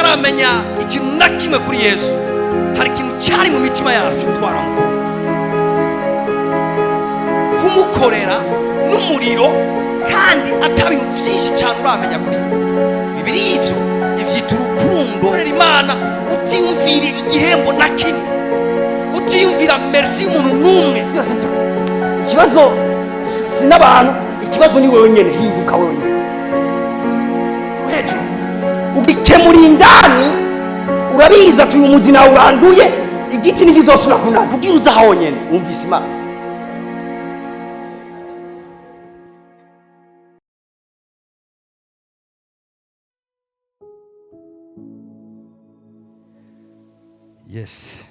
Tutaramenya ikintu na kimwe kuri Yesu, hari ikintu cyari mu mitima yacu, twaramukunda, kumukorera n'umuriro, kandi ata bintu byinshi cyane uramenya kuri we. Bibiri ivyo ivyita urukundo. Korera Imana utiyumvira igihembo na kimwe, utiyumvira merci y'umuntu n'umwe. Byose ikibazo si n'abantu, ikibazo ni wewe nyene. Hinduka wewe nyene hejuru, ugikemura indani. Urabizi ati uyu muzi nawe uranduye, igiti ntikizosubira kunanda kugira uza honyene wumvise Imana. Yes,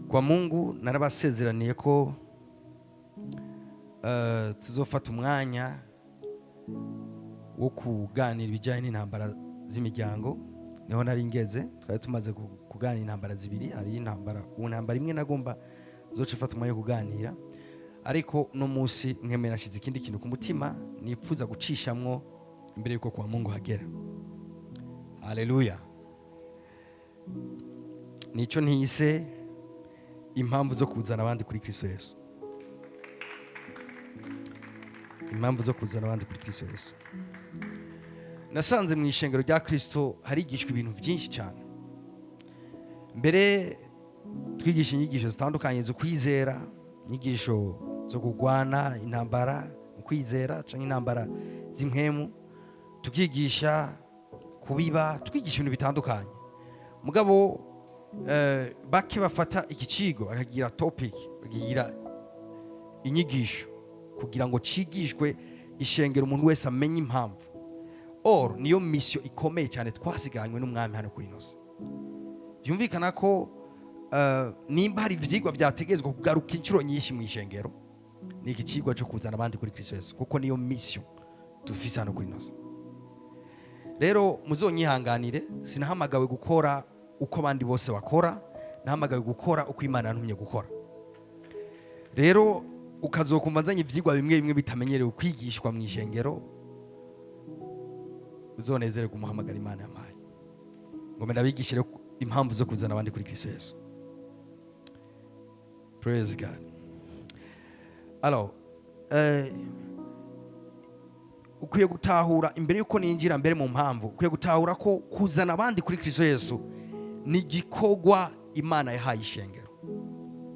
kwa Mungu narabasezeraniye ko tuzofata umwanya wo kuganira ibijyanye n'intambara z'imiryango. Niho nari ngeze, twari tumaze kuganira intambara zibiri. Hari intambara, ubu ntambara imwe nagomba nzoca mfata umwanya wo kuganira, ariko uno munsi nkemera nashize ikindi kintu ku mutima nipfuza gucishamwo imbere y'uko kwa Mungu hagera. Haleluya! Nicyo ntise impamvu zo kuzana abandi kuri Kristo Yesu. Impamvu zo kuzana abandi kuri Kristo Yesu. Nasanze mu ishengero rya Kristo harigishwa ibintu byinshi cyane. Mbere twigisha inyigisho zitandukanye zo kwizera, inyigisho zo kurwana intambara mu kwizera cyangwa intambara z'impwemu, tukigisha kubiba, tukigisha ibintu bitandukanye. Mugabo bake bafata iki kigo bakagira topic, bakagira inyigisho kugira ngo cigishwe ishengero, umuntu wese amenye impamvu. Or niyo mission ikomeye cyane twasigaranywe n'umwami hano kuri ino si. Byumvikana ko nimba hari ivyigwa byategezwa kugaruka inshuro nyinshi mu ishengero, ni iki cigwa cyo kuzana abandi kuri Kristo Yesu, kuko niyo mission dufise hano kuri ino si. Rero muzonyihanganire, sinahamagawe gukora uko abandi bose bakora, nahamagawe gukora uko Imana yantumye gukora. Rero ukazokumva nzanye ivyigwa bimwe bimwe bitamenyerewe kwigishwa mu ishengero, uzonezererwe umuhamagara Imana yampaye ngo ndabigishire impamvu zo kuzana abandi kuri Kristo Yesu. Praise God. Alors, ukwiye gutahura, imbere yuko ninjira mbere mu mpamvu, ukwiye gutahura ko kuzana abandi kuri Kristo Yesu ni igikorwa Imana yahaye ishengero.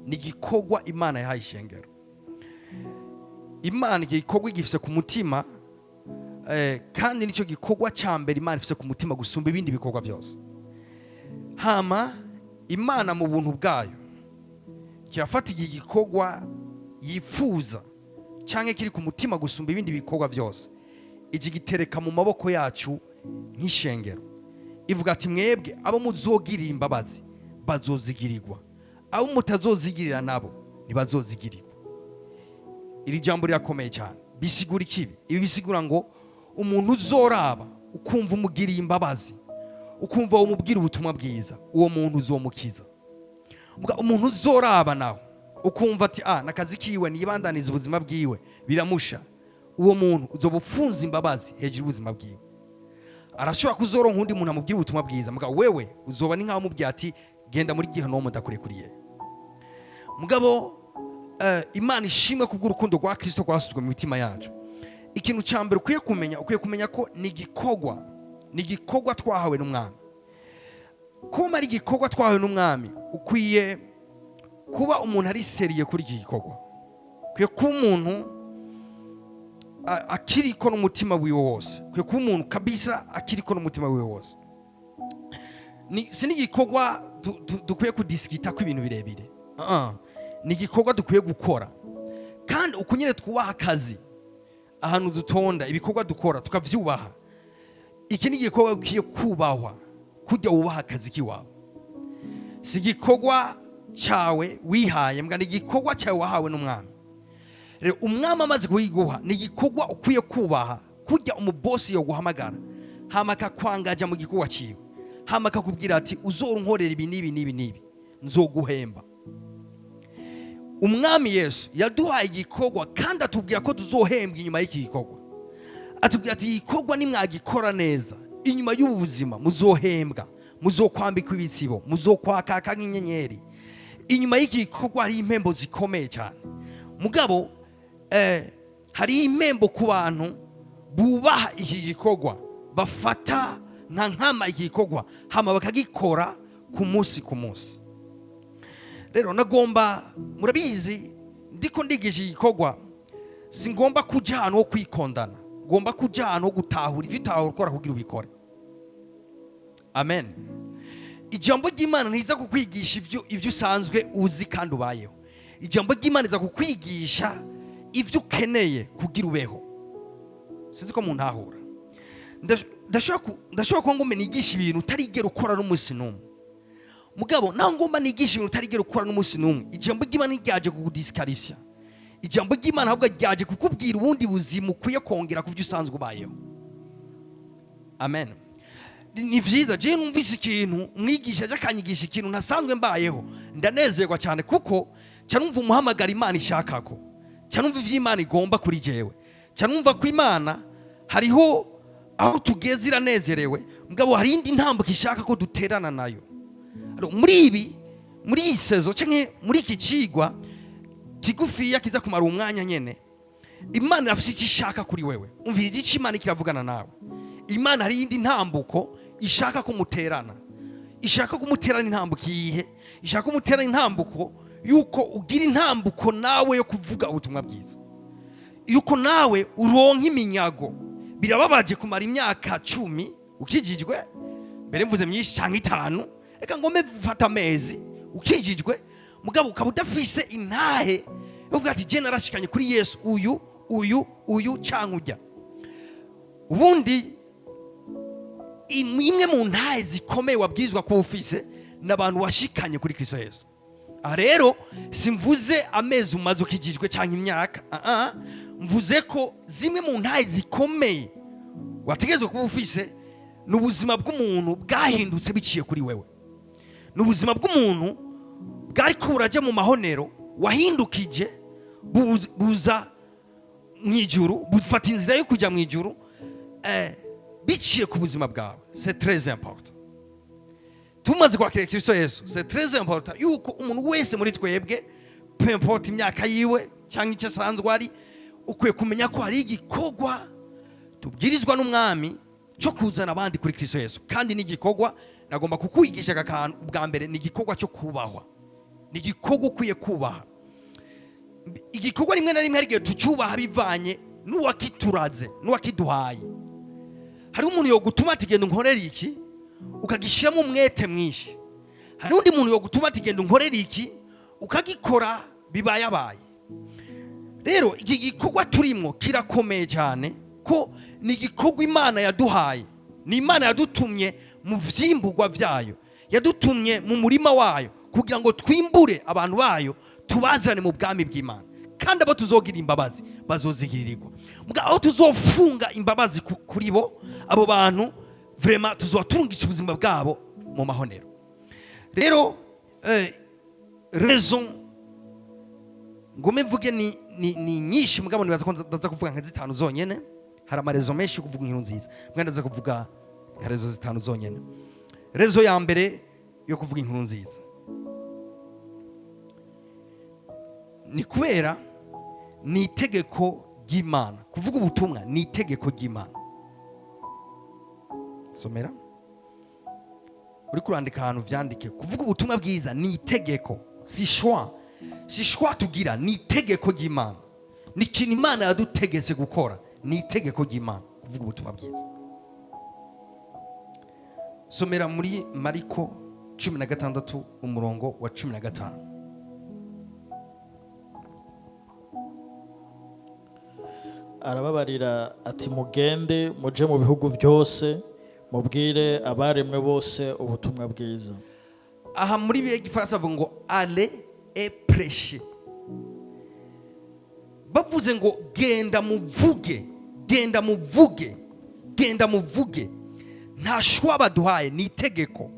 Ni igikorwa Imana yahaye ishengero. Imana iki gikorwa igifise ku mutima, kandi nicyo gikorwa cya mbere Imana ifise ku mutima gusumba ibindi bikorwa byose. Hama Imana mu buntu bwayo kirafata iki gikorwa yifuza cyangwa kiri ku mutima gusumba ibindi bikorwa byose, iki gitereka mu maboko yacu nk'ishengero. Ivuga ati: "Mwebwe abo muzogirira imbabazi bazozigirirwa, abo mutazozigirira nabo ntibazozigirirwa." Iri jambo rirakomeye cyane. Bisigura ikibi? Ibi bisigura ngo umuntu uzoraba ukumva umugiriye imbabazi, ukumva umubwira ubutumwa bwiza, uwo muntu uzomukiza. Umuntu uzoraba nawe ukumva ati: "Ah, nakazi kiwe, nibandaniza ubuzima bwiwe biramusha," uwo muntu uzoba ufunze imbabazi hejuru y'ubuzima bwiwe. Arashobora kuzoronka undi muntu amubwira ubutumwa bwiza, mugabo wewe uzoba ni nkaho umubwira ati: "Genda muri gihenomu, ndakurekuriye." Mugabo Imana ishimwe kubw'urukundo rwa Kristo rwasuzwe mu mitima yacu. Ikintu cya mbere ukwiye kumenya, ukwiye kumenya ko ni igikorwa twahawe n'umwami. Kuba ari igikorwa twahawe n'umwami, ukwiye kuba umuntu ari sérieux kuri iki gikorwa. Ukwiye kuba umuntu akiriko n'umutima wiwe wose. Ukwiye kuba umuntu kabisa akiriko n'umutima wiwe wose. Si n'igikorwa dukwiye kudisikita ko ibintu birebire. Ni igikorwa dukwiye gukora, kandi uko nyine twubaha akazi, ahantu dutonda, ibikorwa dukora tukavyubaha. Iki ni igikorwa gikwiye kubahwa kujya wubaha akazi kiwawe. Si igikorwa cyawe wihaye mbwa, ni igikorwa cyawe wahawe n'umwami. Rero umwami amaze kuyiguha, ni igikorwa ukwiye kubaha kujya umubosi yoguhamagara, hama akakwangaja mu gikorwa cyiwe, hama akakubwira ati: "Uzora unkorera ibi n'ibi n'ibi n'ibi, nzoguhemba." Umwami Yesu yaduhaye igikorwa kandi atubwira ko tuzohembwa inyuma y'iki gikorwa. Atubwira ati igikorwa nimwagikora neza, inyuma y'ubu buzima muzohembwa, muzokwambikwa ibitsibo, muzokwakaka nk'inyenyeri. Inyuma y'iki gikorwa hari impembo zikomeye cyane. Mugabo hari impembo ku bantu bubaha iki gikorwa, bafata nka nkama iki gikorwa, hama bakagikora ku munsi ku munsi. Rero nagomba, murabizi, ndiko ndigisha igikorwa, singomba kuja ahantu ho kwikondana, ngomba kuja ahantu ho gutahura ivyo utahura ukora kugira ubikore. Amen. Ijambo ry'Imana ntiza kukwigisha ivyo usanzwe uzi kandi ubayeho. Ijambo ry'Imana riza kukwigisha ivyo ukeneye kugira ubeho. Sinzi ko muntahura. Ndashobora kuba ngomba nigisha ibintu utarigera ukora n'umunsi n'umwe. Mugabo naho ngomba nigisha ibintu utarigera ukora n'umunsi n'umwe, ijambo ry'Imana ntiryaje kukudisikarisha. Ijambo ry'Imana ahubwo ryaje kukubwira ubundi buzima ukwiye kongera ku byo usanzwe ubayeho. Amen. Ni vyiza je numvise ikintu umwigisha aje akanyigisha ikintu ntasanzwe mbayeho, ndanezerwa cyane, kuko ca numva umuhamagara Imana ishakako, ca numva ivyo Imana igomba kuri jewe, ca numva ko Imana hariho aho tugeze iranezerewe, mugabo hari indi ntambuko ishaka ko duterana nayo. Rero, muri ibi, muri iyi saison canke muri iki cigwa kigufiya kiza kumara umwanya nyene, Imana irafise icyo ishaka kuri wewe. Umvira icyo Imana kiravugana nawe. Imana hari iyindi ntambuko ishaka ko muterana. Ishaka ko muterana intambuko iyihe? Ishaka ko muterana intambuko yuko ugira intambuko nawe yo kuvuga ubutumwa bwiza, yuko nawe uronka iminyago. Birababaje kumara imyaka 10 ukijijwe, mbere mvuze myinshi cyangwa 5, reka ngome mfata amezi ukijijwe, mugabo ukaba udafise intahe yo kuvuga ati je narashikanye kuri Yesu uyu uyu uyu canke ujya. Ubundi imwe mu ntahe zikomeye wabwirizwa kuba ufise n'abantu washikanye kuri Kristo Yesu. Aha rero simvuze amezi umaze ukijijwe canke imyaka, mvuze ko zimwe mu ntahe zikomeye wategerezwa kuba ufise ni ubuzima bw'umuntu bwahindutse biciye kuri wewe, ni ubuzima bw'umuntu bwari ko burajya mu mahonero wahindukije buza mu ijuru, bufata inzira yo kujya mu ijuru, biciye ku buzima bwawe. C'est très important. Tumaze kwakira Kristo Yesu, c'est très important yuko umuntu wese muri twebwe, peu importe imyaka yiwe cyangwa icyo asanzwe ari, ukwiye kumenya ko hari igikorwa tubwirizwa n'umwami cyo kuzana abandi kuri Kristo Yesu. Kandi n'igikorwa nagomba kukwigisha aka kantu ubwa mbere, ni igikorwa cyo kubahwa, ni igikorwa ukwiye kubaha. Igikorwa rimwe na rimwe hari igihe tucyubaha bivanye n'uwakituraze, n'uwakiduhaye. Hari umuntu yogutuma ati genda unkorere iki, ukagishyiramo umwete mwinshi. Hari undi muntu yogutuma ati genda unkorere iki, ukagikora bibayabaye. Rero iki gikorwa turimo kirakomeye cyane, ko ni igikorwa Imana yaduhaye, ni Imana yadutumye mu vyimburwa vyayo, yadutumye mu murima wayo kugira ngo twimbure abantu bayo, tubazane mu bwami bw'Imana. Kandi abo tuzogira imbabazi bazozigirirwa, muga aho tuzofunga imbabazi kuri bo, abo bantu vraiment tuzoba turungisha ubuzima bwabo mu mahonero. Rero raison ngome mvuge ni nyinshi, mugabo nibaza ko ndaza kuvuga nka 5 zonyene. Hari ama raisons menshi yo kuvuga inkuru nziza, mbwa ndaza kuvuga nka raisons 5 zonyene. Raison ya mbere yo kuvuga inkuru nziza ni kubera ni itegeko ry'Imana. Kuvuga ubutumwa ni itegeko ry'Imana. Somera uri kurandika ahantu vyandike, kuvuga ubutumwa bwiza ni itegeko, si choix, si choix tugira, ni itegeko ry'Imana, ni ikintu Imana yadutegetse gukora, ni itegeko ry'Imana kuvuga ubutumwa bwiza. Somera muri Mariko 16 umurongo wa 15. Arababarira ati mugende muje mu bihugu byose mubwire abaremwe bose ubutumwa bwiza. Aha muri bibiliya y'igifaransa bavuga ngo allez et prêchez. Bavuze ngo genda muvuge, genda muvuge, genda muvuge. Nta choix baduhaye, ni itegeko.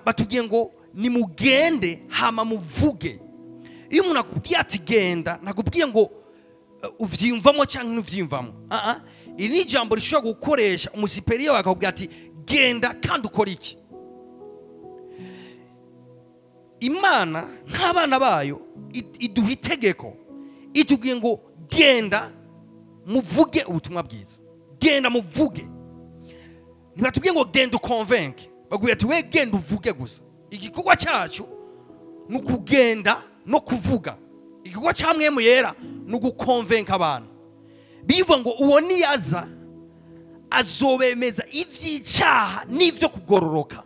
Batubwiye ngo nimugende hama muvuge. Iyo umuntu akubwiye ati genda, ntakubwiye ngo Uvyiyumvamo cyangwa ntuvyiyumvamo. Ah ah, iri ni ijambo rishobora gukoresha umu supérieur akakubwira ati: "Genda kandi ukora iki." Imana nk'abana bayo iduha itegeko, itubwiye ngo: "Genda muvuge ubutumwa bwiza, genda muvuge." Ntibatubwiye ngo: "Genda ukonvenke." Bakubwira ati: "We genda uvuge gusa." Igikorwa cyacu ni ukugenda no kuvuga. Igikorwa cya Mpwemu Yera ni ugukonvenka abantu. Bivuga ngo uwo niyaza azobemeza iby'icyaha n'ibyo kugororoka.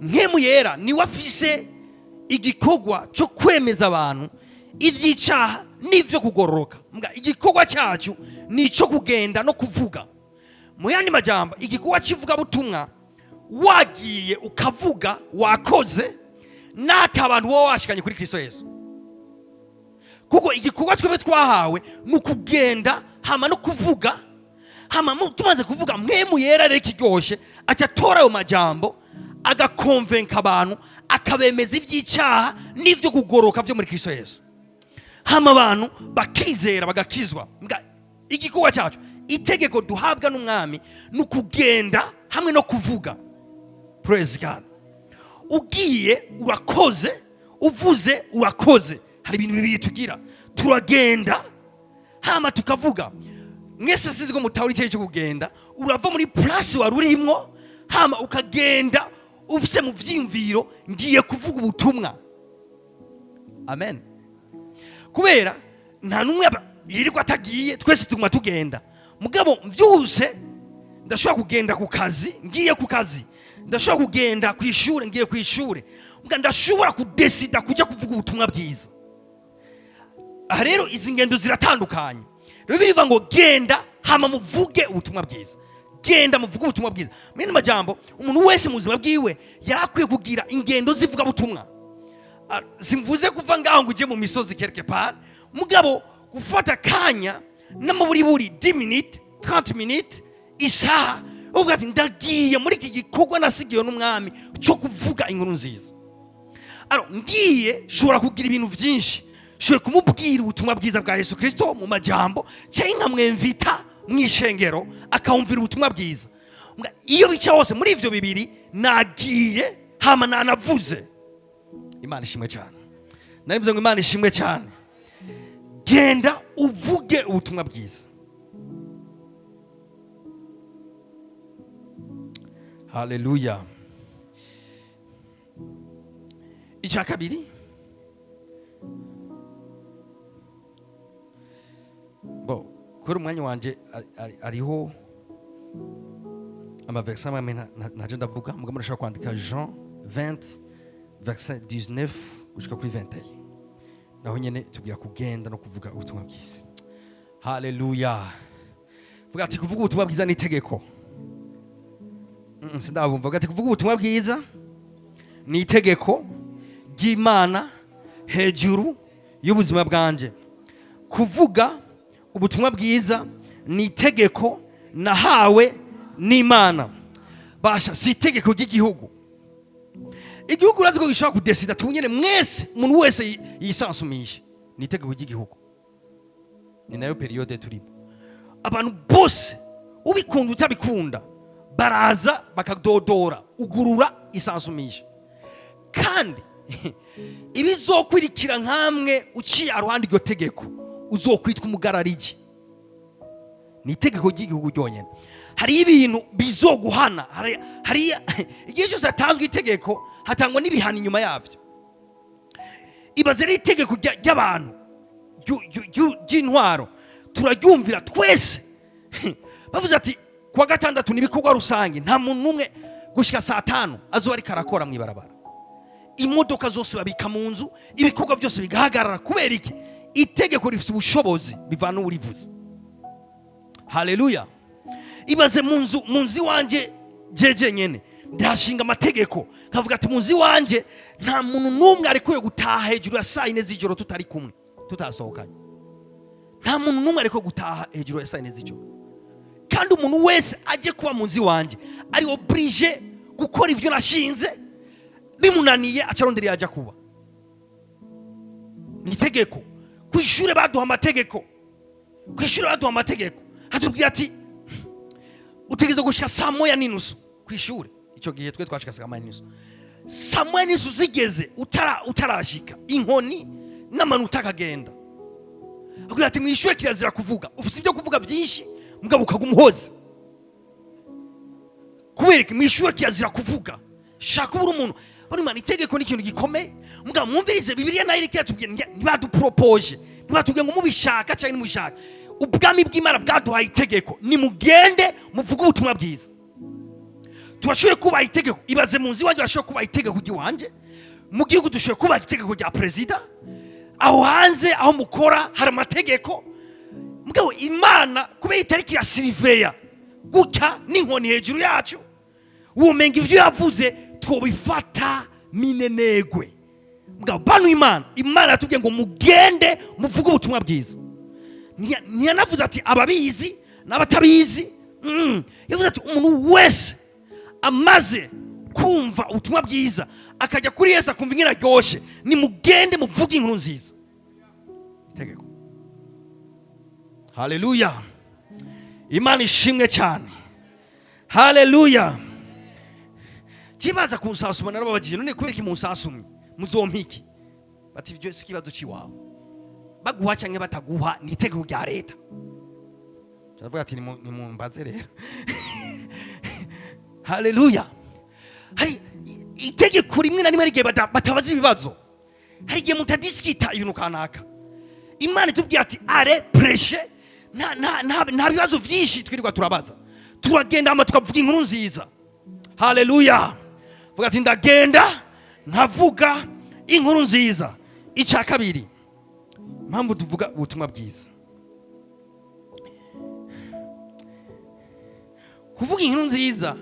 Mpwemu Yera niwe afise igikorwa cyo kwemeza abantu iby'icyaha n'ibyo kugororoka. Mbwa igikorwa cyacu ni icyo kugenda no kuvuga. Mu yandi majambo, igikorwa cy'ivugabutumwa, wagiye ukavuga, wakoze n'ata abantu wowe washikanye kuri Kristo Yesu, kuko igikorwa twebwe twahawe ni ukugenda hama no kuvuga. Hama tumaze kuvuga, Mpwemu Yera rero ikiryoshye, aca atora ayo majambo, agakonvenka abantu, akabemeza iby'icyaha n'ibyo kugororoka byo muri Kristo Yesu, hama abantu bakizera, bagakizwa. Mbwa igikorwa cyacu, itegeko duhabwa n'Umwami, ni ukugenda hamwe no kuvuga. Praise God. Ugiye urakoze, uvuze urakoze. Hari ibintu bibiri tugira: turagenda hama tukavuga. Mwese sinzi ko mutahura icyo cyo kugenda. Urava muri place wari urimwo, hama ukagenda ufise mu vyiyumviro: "Ngiye kuvuga ubutumwa." Amen. Kubera nta n'umwe yirirwa atagiye, twese tuguma tugenda. Mugabo mvyuse ndashobora kugenda ku kazi, ngiye ku kazi, ndashobora kugenda ku ishure, ngiye ku ishure. Mbwa ndashobora kudesida kujya kuvuga ubutumwa bwiza. Aha rero izi ngendo ziratandukanye. Rero birivuga ngo: "Genda hama muvuge ubutumwa bwiza, genda muvuge ubutumwa bwiza." Mwene majambo, umuntu wese mu buzima bwiwe yari akwiye kugira ingendo z'ivugabutumwa. Ah, simvuze kuva ngaho ngo ujye mu misozi quelque part, mugabo gufata akanya n'amaburiburi 10 minutes, 30 minutes, isaha, uvuga ati: "Ndagiye muri iki gikorwa nasigiwe n'Umwami cyo kuvuga inkuru nziza." Alors ngiye, shobora kugira ibintu byinshi: shoboye kumubwira ubutumwa bwiza bwa Yesu Kristo mu majambo, cyangwa nkamwemvita mu ishengero akawumvira ubutumwa bwiza. Iyo bica hose muri ivyo bibiri, nagiye hama nanavuze. Imana ishimwe cyane. Narivuze ngo Imana ishimwe cyane. Genda uvuge ubutumwa bwiza. Haleluya. Icya kabiri, bo kubera umwanya wanje ariho ama verset amwe ntaje ndavuga, mugabo murashobora kwandika Jean 20 verset 19 gushika kuri 21. Naho nyene tubwira kugenda no kuvuga ubutumwa bwiza. Haleluya. Vuga ati: "Kuvuga ubutumwa bwiza ni itegeko." Sindabumva. Vuga ati: "Kuvuga ubutumwa bwiza ni itegeko ry'Imana hejuru y'ubuzima bwanje. Kuvuga ubutumwa bwiza ni itegeko nahawe n'Imana." Basha, si itegeko ry'igihugu. Igihugu urazi ko gishobora kudesida tunyene mwese, umuntu wese yisansumishe. Ni itegeko ry'igihugu, ni nayo période turimo. Abantu bose, ubikunda utabikunda, baraza bakadodora: "Ugurura, isansumishe." Kandi ibizokwirikira nkamwe uciye aruhande iryo tegeko, uzokwitwa umugarariji. Ni itegeko ry'igihugu ryonyine. Hari ibintu bizoguhana. Hari igihe cyose hatanzwe itegeko, hatangwa n'ibihano inyuma yabyo. Ibaze rero itegeko ry'abantu ry'intwaro, turaryumvira twese. Bavuze ati: "Kuwa gatandatu ni ibikorwa rusange, nta muntu n'umwe gushyika saa 5 azoba ariko arakora mu ibarabara." Imodoka zose babika mu nzu, ibikorwa byose bigahagarara. Kubera iki? Itegeko rifite ubushobozi bivana n'urivuze. Haleluya. Ibaze mu nzu iwanjye jeje nyene ndashinga amategeko, nkavuga ati: "Mu nzu iwanjye nta muntu n'umwe arekuye gutaha hejuru ya saa 4 z'ijoro tutari kumwe, tutasohokanye. Nta muntu n'umwe arekuye gutaha hejuru ya saa 4 z'ijoro. Kandi umuntu wese ajye kuba mu nzu iwanjye ari obligé gukora ivyo nashinze. Bimunaniye, acarondera yajya kuba." Ni itegeko. Ku ishure baduha amategeko. Ku ishuri baduha amategeko, hatubwira ati utegerezwa gushika 1:30 ku ishuri. Icyo gihe twe twashika 1:30. 1:30 zigeze utarashika, inkoni n'amanota akagenda. Akubwira ati mu ishuri kirazira kuvuga. Ufite ibyo kuvuga byinshi, mugabo ukaguma uhoze. Kubera iki? Mu ishuri kirazira kuvuga. Shaka ubura umuntu. Bano Imana, itegeko ni ikintu gikomeye. Mugabo mwumvirize, Bibiliya nayo iriko iratubwira, ntibaduporopoje, ntibatubwiye ngo mubishaka cyangwa ntimubishaka. Ubwami bw'Imana bwaduhaye itegeko: nimugende muvuge ubutumwa bwiza. Turashoboye kubaha itegeko. Ibaze, mu nzu iwanjye barashoboye kubaha itegeko ry'iwanje, mu gihugu dushoboye kubaha itegeko rya perezida, aho hanze aho mukora hari amategeko. Mugabo Imana kubera itariki ya siriveya gutya n'inkoni hejuru yacu, womenga ivyo yavuze twobifata minenegwe. Mugabo bano Imana yatubwiye ngo mugende muvuge ubutumwa bwiza. Ntiyanavuze ati ababizi n'abatabizi. Yavuze ati umuntu wese amaze kumva ubutumwa bwiza, akajya kuri Yesu, akumva ingene aryoshye, nimugende muvuge inkuru nziza. Itegeko. Haleluya, Imana ishimwe cyane. Haleluya. Kibaza kunsasuma, narababajije: none kubera iki munsasumye? Muzompa iki? Bati ibyo si ikibazo cy'iwawe, baguha cyangwa bataguha ni itegeko rya leta. Turavuga ati nimumbaze rero. Haleluya. Hari itegeko rimwe na rimwe, hari igihe batabaza ibibazo, hari igihe mutadisikita ibintu kanaka. Imana itubwira ati allez prêcher. Nta bibazo byinshi twirirwa turabaza. Turagenda hama tukavuga inkuru nziza. Haleluya. Vuga ati ndagenda nkavuga inkuru nziza. Icya kabiri, impamvu tuvuga ubutumwa bwiza, kuvuga inkuru nziza,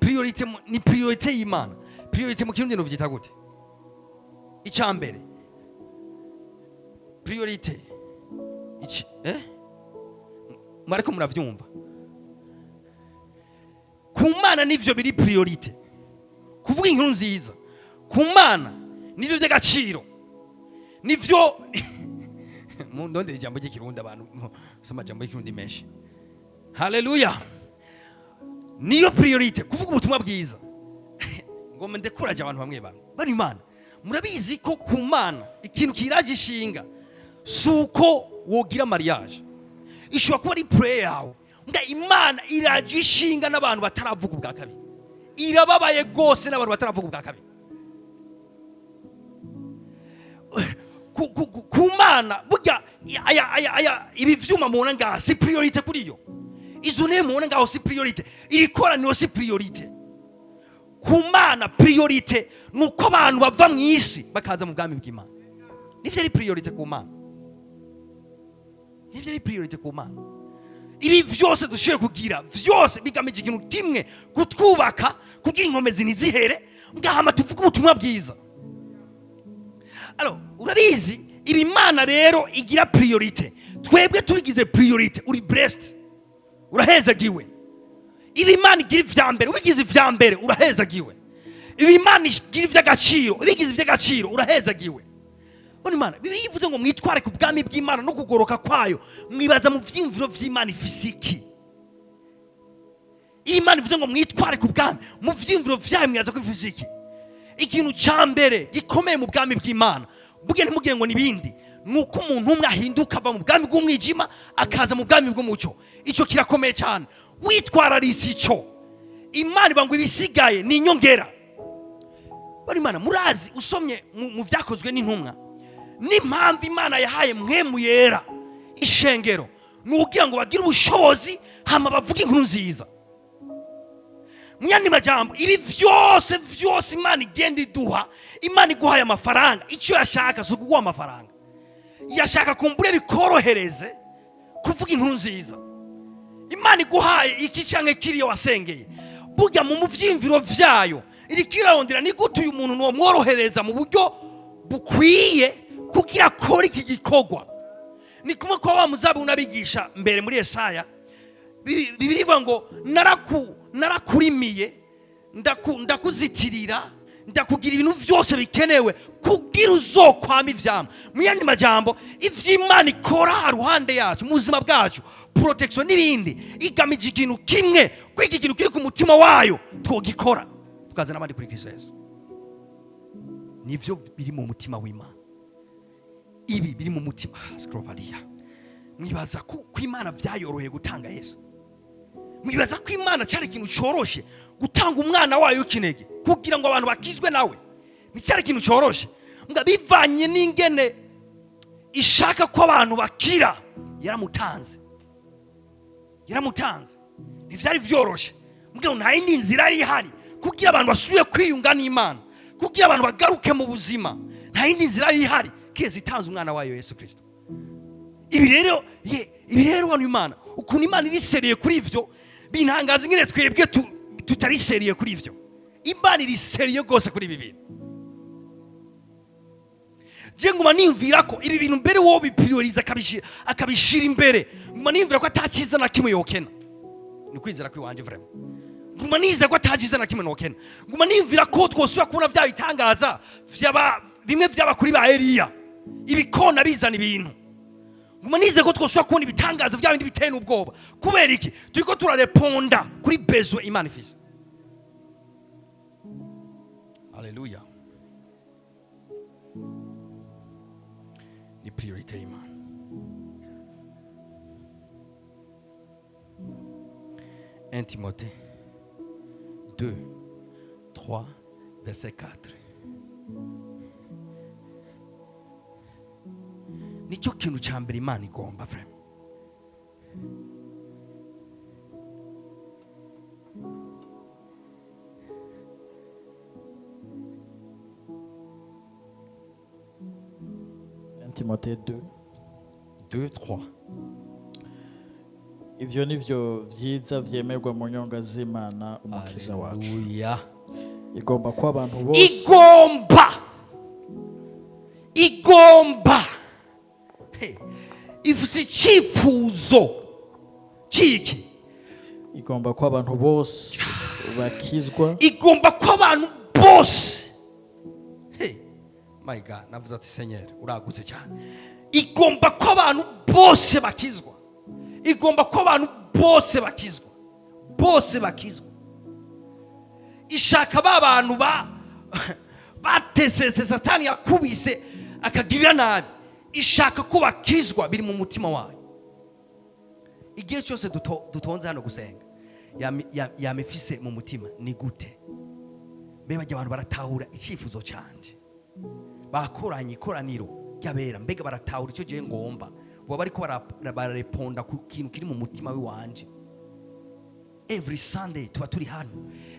priorité ni priorité y'Imana. Priorité mu Kirundi novyita gute? Icya mbere, priorité iki? Mwariko muravyumva? Ku Mana nivyo biri priorité. Kuvuga inkuru nziza ku Mana nivyo by'agaciro, nivyo mundondera ijambo ry'Ikirundi. Abantu soma amajambo y'Ikirundi menshi. Haleluya. Niyo priorité, kuvuga ubutumwa bwiza. Ngo ndekuraje abantu bamwe bamwe bari Imana. Murabizi ko ku Mana ikintu kiraje ishinga si uko wogira mariage, ishobora kuba ari prayer yawe. Nga Imana iraje ishinga n'abantu bataravuga ubwa kabiri. Irababaye rwose n'abantu bataravuga ubwa kabiri. Ku Mana burya aya ibi vyuma mubona ngaha si priorité kuri yo. Izo ntebe mubona ngaho si priorité, iri koraniro si priorité ku Mana. Priorité ni uko abantu bava mu isi bakaza mu bwami bw'Imana. Nivyo ari priorité ku Mana, nivyo ari priorité ku Mana. Ibi vyose dushoboye kugira vyose bigamije ikintu kimwe: kutwubaka kugira inkomezi ntizihere, ngahama tuvuge ubutumwa bwiza. Alors urabizi, ibi Imana rero igira priorité, twebwe tubigize priorité, uri blessed, urahezagiwe. Ibi Imana igira ivya mbere, ubigize ivya mbere, urahezagiwe. Ibi Imana igira ivy'agaciro, ubigize ivy'agaciro, urahezagiwe. Bona Imana, Bibiliya ivuze ngo mwitware ku bwami bw'Imana no kugoroka kwayo. Mwibaza mu vyiyumviro vy'Imana ifise iki? Iyo Imana ivuze ngo mwitware ku bwami, mu vyiyumviro vyayo mwibaza ko ifise iki? Ikintu ca mbere gikomeye mu bwami bw'Imana, burya ntimugire ngo nibindi, ni uko umuntu umwe ahinduka ava mu bwami bw'umwijima akaza mu bwami bw'umuco. Icyo kirakomeye cyane. Witwararitse icyo, Imana ivuga ngo ibisigaye ni inyongera. Bari Imana, murazi, usomye mu Byakozwe n'Intumwa, n'impamvu Imana yahaye Mpwemu Yera ishengero ni ukugira ngo bagire ubushobozi hama bavuge inkuru nziza. Mu yandi majambo, ibi vyose vyose Imana igenda iduha, Imana iguhaye amafaranga, icyo yashaka si ukuguha amafaranga, yashaka kumbure bikorohereze kuvuga inkuru nziza. Imana iguhaye iki canke kiriya wasengeye, burya mu vyiyumviro vyayo iriko irarondera ni gute uyu muntu nomworohereza mu buryo bukwiye kugira akore iki gikorwa. Ni kumwe kwa wa muzabibu n'abigisha mbere muri Yesaya. Bibiliya ivuga ngo narakurimiye, ndakuzitirira. Ndakugira ibintu byose bikenewe kugira uzokwama ivyamwa. Mu yandi majambo, ivy'Imana ikora haruhande yacu mu buzima bwacu, protection n'ibindi, igamije ikintu kimwe: ko iki kintu kiri ku mutima wayo twogikora, tukazana abandi kuri Kristo Yesu. Nivyo biri mu mutima w'Imana. Ibi biri mu mutima Scrovalia. Mwibaza ko Imana vyayoroheye gutanga Yesu? Mwibaza ko Imana cyari ikintu cyoroshe gutanga umwana wayo w'ikinege kugira ngo abantu bakizwe nawe? Nticyari ikintu cyoroshe. Mbwa bivanye n'ingene ishaka ko abantu bakira, yaramutanze, yaramutanze. Ntivyari vyoroshe, mbwa nta yindi nzira yari ihari kugira abantu basubire kwiyunga n'Imana, kugira abantu bagaruke mu buzima. Nta yindi nzira yari ihari kiretse itanze umwana wayo Yesu Kristo. Ibi rero ibi rero hano, Imana, ukuntu Imana iri sérieux kuri ivyo, bintangaza ingene twebwe tutari sérieux kuri ivyo. Imana iri sérieux rwose kuri ibi bintu. Je nguma niyumvira ko ibi bintu mbere wowe bipirioriza, akabishira imbere, nguma niyumvira ko atakiza na kimwe yokena. Ni kwizera kwiwanje vraiment. Nguma nizera ko atakiza na kimwe nokena. Nguma niyumvira ko twosubira kubona vya bitangaza vyaba bimwe vyaba kuri ba Eliya, ibikona bizana ibintu. Nguma nizera ko twosubira kubona ibitangaza vya bindi biteye n'ubwoba. Kubera iki? Turiko turareponda kuri besoin Imana ifise. Haleluya! Ni priorité y'Imana. 1 Timothée 2, 3, verset 4. Nicyo kintu cya mbere Imana igomba vraiment. 1 Timothée 2. 2, 3. Ivyo ni vyo vyiza vyemerwa mu nyonga z'Imana Umukiza wacu. Haleluya! Igomba ko abantu bose Igomba Hey, ifise icyifuzo ciki. Igomba ko abantu bose bakizwa. Igomba ko abantu bose. Hey, my God, navuze ati: "Senyeri, uragutse cyane." Igomba ko abantu bose bakizwa. Igomba ko abantu bose bakizwa, bose bakizwa. Ishaka ba bantu ba batesese, Satani yakubise akagirira nabi, ishaka ko bakizwa. Biri mu mutima wayo. Igihe cyose dutonze hano gusenga, yamifise mu mutima: ni gute mbe bajya abantu baratahura icyifuzo cyanje? Bakoranye ikoraniro ry'abera, mbega baratahura icyo gihe ngomba? Baba bariko barareponda ku kintu kiri mu mutima w'iwanje. Every Sunday tuba turi hano.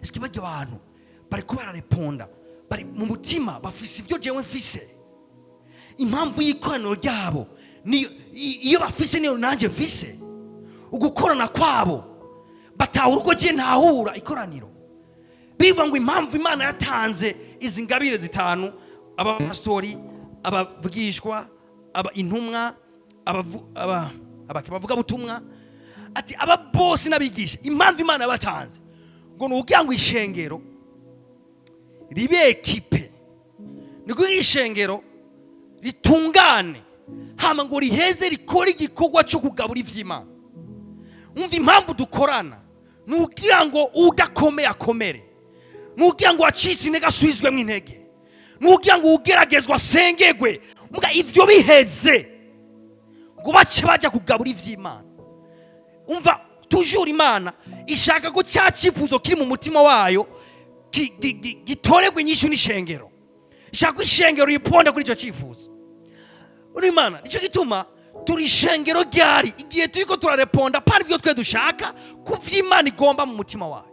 Eske bajya abantu bariko barareponda, bari mu mutima bafise ibyo jewe mfise? Impamvu y'ikoraniro ryabo ni iyo bafise niyo nanjye mfise. Ugukorana kwabo, batahura uko gihe ntahura ikoraniro. Bivuga ngo impamvu Imana yatanze izi ngabire zitanu, abapasitori, abavugishwa, aba intumwa, abavugabutumwa, ati aba bose n'abigisha, impamvu Imana yabatanze ngo ni ukugira ngo ishengero ribe équipé, ni kugira ishengero ritungane, hama ngo riheze rikore igikorwa cyo kugabura ivy'Imana. Umva, impamvu dukorana ni ukugira ngo udakomeye akomere, ni ukugira ngo uwacitse intege asubizwemo intege, ni ukugira ngo ugeragezwa asengegwe. Mbwa ivyo biheze, ngo bace bajya kugabura ivy'Imana. Umva, toujours Imana ishaka ko cya cyifuzo kiri mu mutima wayo gitoregwa inyishu n'ishengero. Ishaka ko ishengero riponda kuri icyo cyifuzo. Uri Imana, nicyo gituma turi ishengero ryari igihe turiko turareponda pari ivyo twe dushaka ku vy'Imana igomba mu mutima wayo.